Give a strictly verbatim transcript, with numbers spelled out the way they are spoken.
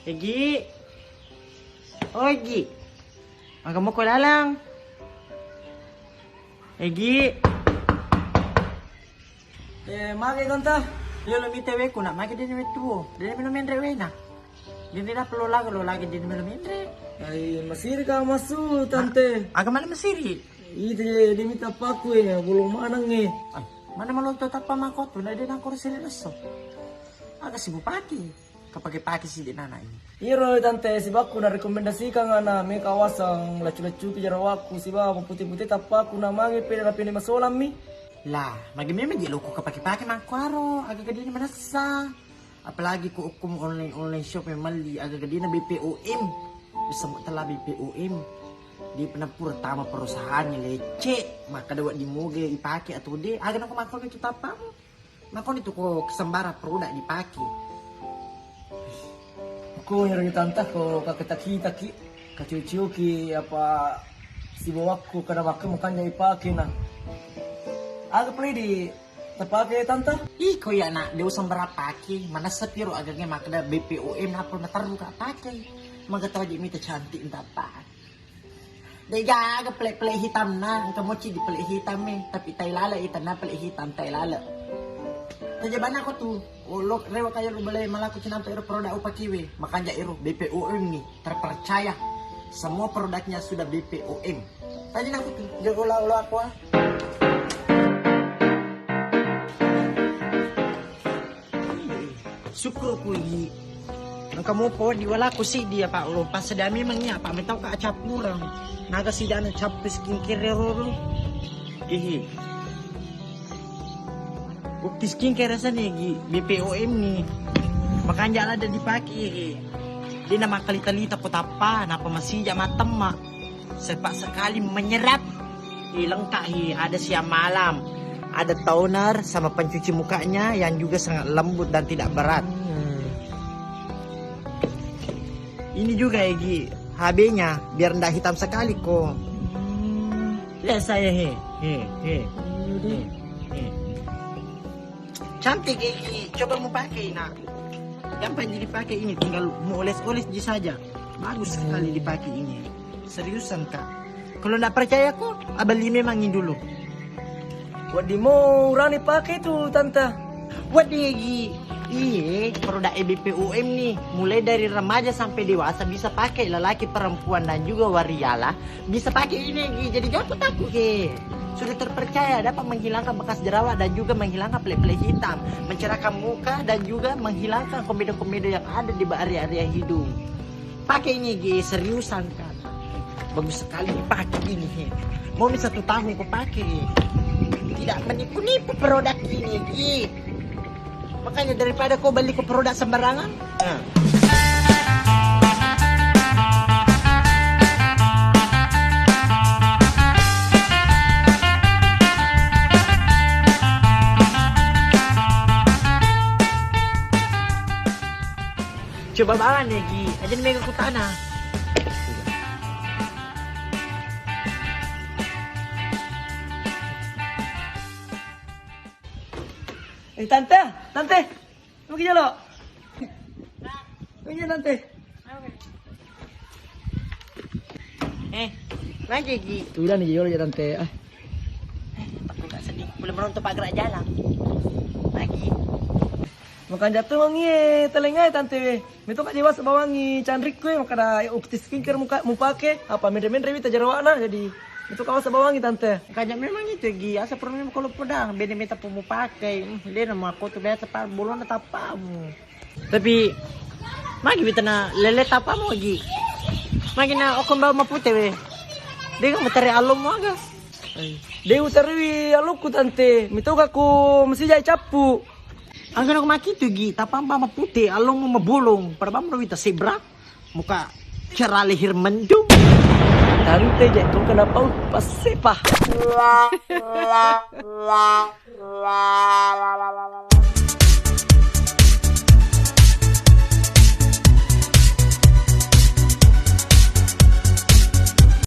Egi. Oh, Egi. Aga moko lalang? Egi. Eh, mage, Tante? Iya, lo mite weku, nak. Mage dia wetu. Dia melo menre wena. Dia dia perlu lagu, lo lagi dia melo menre. Ai, masiri ka masu, Tante. Aga mana masiri? Ite, dia mita paku, eh, belum manang, eh. Ai, mana malu tu tapa mako tu, nak dia nangkor siri leso. Aga sibuk pagi. Kapake-pake sidi nana ini. Iyaro, Tante, sibakku narekomendasikan ana meka wasang laccu-laccuki jarawakku sibawa maputi-puti tappaku na mange pede napene masolammi. Lah, magi memang je loko kapake-pake mangkuaro, aga gadini manessa. Apalagi ko okko online-online shop yang melli, aga gadina B P O M. Bisa mo tela B P O M. Di penampur tama perusahaannya lecce, maka dawa di moge ipake atau de, aga nako mangkuaro itu tappamu. Makoni tu ko kesembara produk dipake. Ko ero Tante ko kakita-kitaki, kaciu-ciuki apa sibawakku kada makke makanja ipake na. Aga pale di tapake Tante? Iko ya nak, de usang berapaki, manessa piro agange makkeda B P O M apa naterru ka pake. Maga tau je mita cantik entah apa. De gaga pele-pele hitam na, engka moci di pele hitam e, tapi tai lale ita na pele hitam tai lale. Taja bana ko tu, oh, lo rewa kaya lo bele malaku cinampe ero produk upakiwe, makanja ero B P O M ni, terpercaya. Semua produknya sudah B P O M. Taja na ko tu, je olah-olah aku ah. Syukur ku ini. Engka mopo di walaku sidi apa lo. Pas sedami mengi apa metau ka cappureng. Naga sida anu cappu skincare roro. Ihi. Bukti skincare sana gi B P O M ni. Makanja lada dipake gi. Dia nama kalita-lita ko tappa, napa masija matemma. Cepat sekali menyerap. Hi, lengkap hi, ada siang malam, ada toner sama pencuci mukanya yang juga sangat lembut dan tidak berat. Hmm. Ini juga ya Gi, H B-nya biar ndak hitam sekali ko. Hmm. Lihat saya he, he, he, he, he. Cantik ya Gi, coba mau pakai nak. Gampang jadi pakai ini, tinggal mau oles-oles ji saja. Bagus sekali dipakai ini. Seriusan, Kak. Kalau ndak percaya ko, abeli memang ini dulu. Wadding mo urani pake tu, Tante. Wadding, Egi. Iye, produk E B P U M nih. Mulai dari remaja sampai dewasa bisa pakai, lelaki, perempuan, dan juga wariala bisa pakai ini, Egi. Jadi jangan takut, Ki. Sudah terpercaya dapat menghilangkan bekas jerawat dan juga menghilangkan pele-pele hitam, mencerahkan muka, dan juga menghilangkan komedo-komedo yang ada di area-area hidung. Pakai ini, Gi, seriusan kan. Bagus sekali dipakai ini, he. Mau mi satu tahun ku pakai. Tidak menipu-nipu produk ini, Gi. Makanya daripada kau beli ke produk sembarangan. Nah. Coba bawa nih, Gi. Aja mega kutana. Eh, Tante, Tante. Mau ke jolo? Mau ke jolo, Tante? Eh, lagi, Gi. Udah nih, jolo ya, Tante. Ah. Eh, takut gak sedih. Belum beruntung pagar jalan. Lagi. Makanja tu mangi e, talengngai Tante we. Meto ka jewasa bawangi canrikku e, makkada, eh, ukti skincare muka, mupake, apa menre-menre wita jerawakna, jadi meto ka wasa bawangi Tante. Makanja memang itu, Gi, asa perlu memang kalau pedang, bene meta pu mupake, hmm, dena mako tu biasa pa bolona tappamu. Tapi, magi wita na lele tappamu, Gi. Magi na okon bawa mapute we. Dengan materi alum aga. De utarui alukku Tante, metoka ku masijai cappu. Angkana ko makitu, Gi, tapampa mapute, allomu mabolong, pada bamro wita sebra, muka cerah leher mendung. Tante je tu kenapa pas sepah.